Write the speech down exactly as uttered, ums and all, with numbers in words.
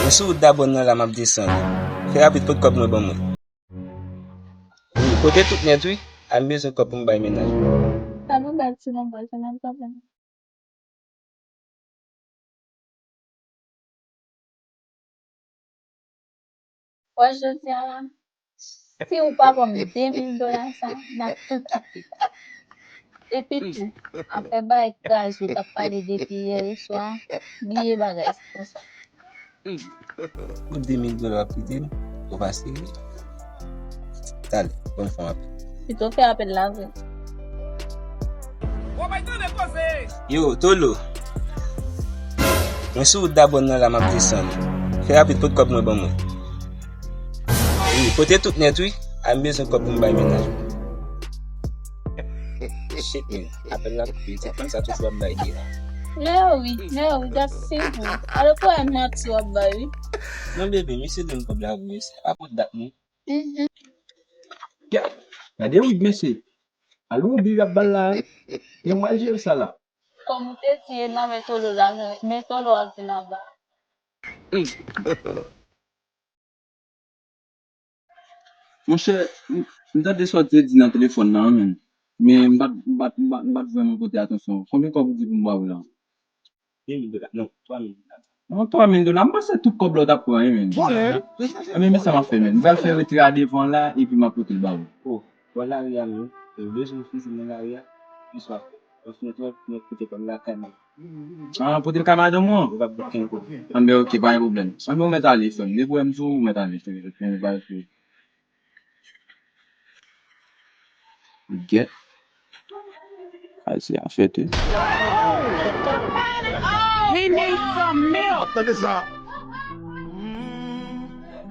Mwen sou wout Dabòn nan la, m ap desann. Fè rapid, pot kòb mwen ban mwen. Wi, pote tout nèt wi. A m bezwen kòb pou m bay mennaj mwen. Sa nou bèl ti nonm mwen, se menm kòb mwen. Wè jodi a la, si ou pa ban m de mil dola sa, n ap tout kite. Epi tou, afè bagay kraze ou t ap pale depi yè swa, bliye bagay sa. Pou de mil dola w ap kite m, ou pa serye. Talè, ban m fè yon apèl. Pito fè apèl la vre. Yo, Tolo. Mwen sou wout Dabòn nan la, m ap desann. Fè rapid, pot kòb mwen ban mwen. Wi, pote tout nèt wi. A m bezwen kòb pou m bay mennaj mwen. Shit, man. Apèl la koupe. Se fanm sa toujou ap bay de la. Mè wi, mè wi, dat se vre. Alò, pwoblèm manti w ap bay, wi. Non, bebe, misye donn kòb la pou misye. Pa pot dat, non. Mhm. Gade, gade wig mesye. Alon bi y ap ba l la. Gen mwen jere sa la. Kòm ou te di, nan men Tolo la, men Tolo ap vin anba. Monchè, m, m tande sa w te di nan telefòn nan, men, men m pa t, m pa t, m pa t, m pa t vrèman pote atansyon. Konbyen kòb ou di pou m ba w la? De mil dola. Non, twa mil dola. Non, twa mil dola. M panse tout kòb la w t ap pran, wi, men. Vòlè. Ebyen, men sa m ap fè, men. M pral fè retrè a devan la, epi m ap pote l ba ou. Oh, bò lari a, men. Yo bezwen fizi nan lari a. Li swa. Yo fini twò, yo pote kòb lakay mwen. Ah, pote l kay madanm ou an? Yo p ap bouke ankò. Anben, ok, pa gen pwoblèm. Anben, ou mèt ale, frè m. Depi w wè m sou ou, ou mèt ale, frè m. Frè m, pa gen pwoblèm. Gèt. Ay, se afè tou. He needs some milk. Tande sa.